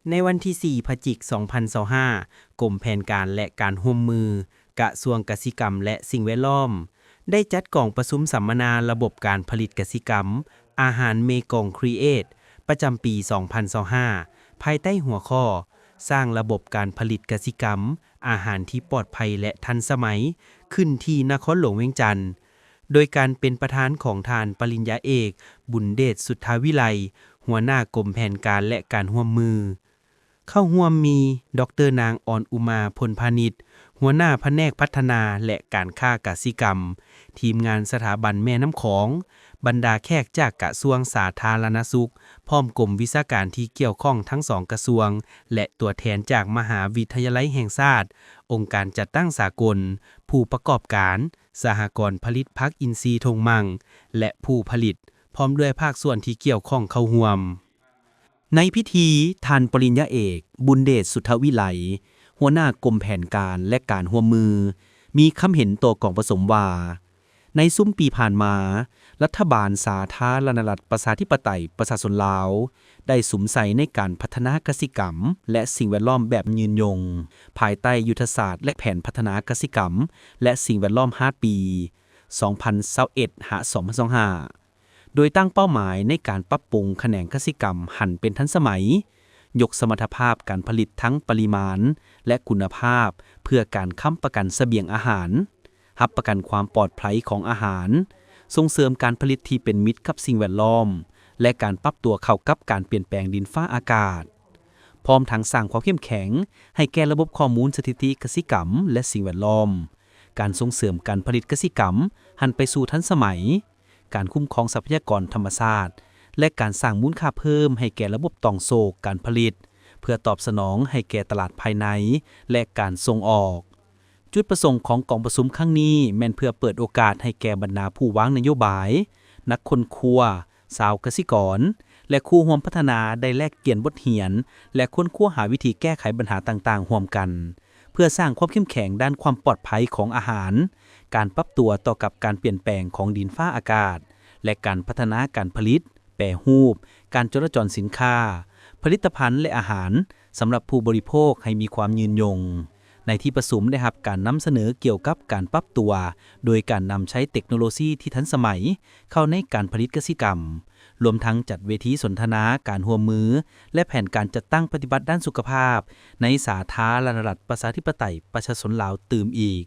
ໃນວັນທີສີ່ ພະຈິກ ສອງພັນຊາວຫ້າ ກົມແຜນການ ແລະ ການຮ່ວມມື ກະຊວງກະສິກຳ ແລະ ສິ່ງແວດລ້ອມ ໄດ້ຈັດກອງປະຊຸມສຳມະນາລະບົບການຜະລິດກະສິກຳ ອາຫານເມກອງ Create ປະຈຳປີ ສອງພັນຊາວຫ້າ ພາຍໃຕ້ຫົວຂໍ້ ສ້າງລະບົບການຜະລິດກະສິກຳ ອາຫານທີ່ປອດໄພ ແລະ ທັນສະໄໝ ຂຶ້ນທີ່ນະຄອນຫຼວງວຽງຈັນ ໂດຍການເປັນປະທານຂອງທ່ານປະລິນຍາເອກ ບຸນເດດ ສຸດທາວິໄລ ຫົວໜ້າກົມແຜນການ ແລະ ການຮ່ວມມື. ເຂົ້າຮ່ວມມີ ດອກເຕີ ນາງ ອອນອຸມາ ພົນພານິດ ຫົວໜ້າພະແນກພັດທະນາ ແລະ ການຄ້າກະສິກຳ, ທີມງານສະຖາບັນແມ່ນ້ຳຂອງ, ບັນດາແຂກຈາກກະຊວງສາທາລະນະສຸກ ພ້ອມກົມວິຊາການທີ່ກ່ຽວຂ້ອງທັງສອງກະຊວງ ແລະ ຕົວແທນຈາກມະຫາວິທະຍາໄລແຫ່ງຊາດ, ອົງການຈັດຕັ້ງສາກົນ, ຜູ້ປະກອບການ, ສະຫະກອນຜະລິດຜັກອິນຊີທົ່ງມັ່ງ ແລະ ຜູ້ຜະລິດ, ພ້ອມດ້ວຍພາກສ່ວນທີ່ກ່ຽວຂ້ອງເຂົ້າຮ່ວມ. ໃນພິທີ, ທ່ານປະລິນຍາເອກ ບຸນເດດ ສຸດທະວິໄລ ຫົວໜ້າກົມແຜນການ ແລະ ການຮ່ວມມື ມີຄຳເຫັນຕໍ່ກອງປະຊຸມວ່າ, ໃນຊຸມປີຜ່ານມາ, ລັດຖະບານສາທາລະນະລັດ ປະຊາທິປະໄຕ ປະຊາຊົນລາວ ໄດ້ສຸມໃສ່ໃນການພັດທະນາກະສິກຳ ແລະ ສິ່ງແວດລ້ອມແບບຍືນຍົງ, ພາຍໃຕ້ຍຸດທະສາດ ແລະ ແຜນພັດທະນາກະສິກຳ ແລະ ສິ່ງແວດລ້ອມ ຫ້າ ປີ ສອງພັນຊາວເອັດ ຫາ ສອງພັນຊາວຫ້າ ໂດຍຕັ້ງເປົ້າໝາຍໃນການປັບປຸງຂະແໜງກະສິກຳໃຫ້ເປັນທັນສະໄໝ, ຍົກສະມັດຖະພາບການຜະລິດທັງປະລິມານ ແລະ ຄຸນນະພາບ ເພື່ອການຄ້ຳປະກັນສະບຽງອາຫານ, ຮັບປະກັນຄວາມປອດໄພຂອງອາຫານ, ສົ່ງເສີມການຜະລິດທີ່ເປັນມິດກັບສິ່ງແວດລ້ອມ ແລະ ການປັບຕົວເຂົ້າກັບການປ່ຽນແປງດິນຟ້າອາກາດ, ພ້ອມທັງສ້າງຄວາມເຂັ້ມແຂງໃຫ້ແກ່ລະບົບຂໍ້ມູນສະຖິຕິກະສິກຳ ແລະ ສິ່ງແວດລ້ອມ, ການສົ່ງເສີມການຜະລິດກະສິກຳຫັນໄປສູ່ທັນສະໄໝ, ການຄຸ້ມຄອງຊັບພະຍາກອນທຳມະຊາດ ແລະ ການສ້າງມູນຄ່າເພີ່ມໃຫ້ແກ່ລະບົບຕ່ອງໂສ້ການຜະລິດ ເພື່ອຕອບສະໜອງໃຫ້ແກ່ຕະຫຼາດພາຍໃນ ແລະ ການສົ່ງອອກ. ຈຸດປະສົງຂອງກອງປະຊຸມຄັ້ງນີ້ແມ່ນເພື່ອເປີດໂອກາດໃຫ້ແກ່ບັນດາຜູ້ວາງນະໂຍບາຍ, ນັກຄົ້ນຄວ້າ, ຊາວກະສິກອນ ແລະ ຄູ່ຮ່ວມພັດທະນາໄດ້ແລກປ່ຽນບົດຮຽນ ແລະ ຄົ້ນຄວ້າຫາວິທີແກ້ໄຂບັນຫາຕ່າງໆຮ່ວມກັນ ເພື່ອສ້າງຄວາມເຂັ້ມແຂງດ້ານຄວາມປອດໄພຂອງອາຫານ, ການປັບຕົວຕໍ່ກັບການປ່ຽນແປງຂອງດິນຟ້າອາກາດ ແລະ ການພັດທະນາການຜະລິດ, ແປຮູບ, ການຈໍລະຈອນສິນຄ້າ, ຜະລິດຕະພັນ ແລະ ອາຫານ ສຳລັບຜູ້ບໍລິໂພກໃຫ້ມີຄວາມຍືນຍົງ. ໃນທີ່ປະຊຸມໄດ້ຮັບການນຳສະເໜີກ່ຽວກັບການປັບຕົວ ໂດຍການນຳໃຊ້ເຕັກໂນໂລຊີທີ່ທັນສະໄໝເຂົ້າໃນການຜະລິດກະສິກຳ, ລວມທັງຈັດເວທີສົນທະນາການຮ່ວມມື ແລະ ແຜນການຈັດຕັ້ງປະຕິບັດດ້ານສຸຂະພາບໃນສາທາລະນະລັດ ປະຊາທິປະໄຕ ປະຊາຊົນລາວຕື່ມອີກ.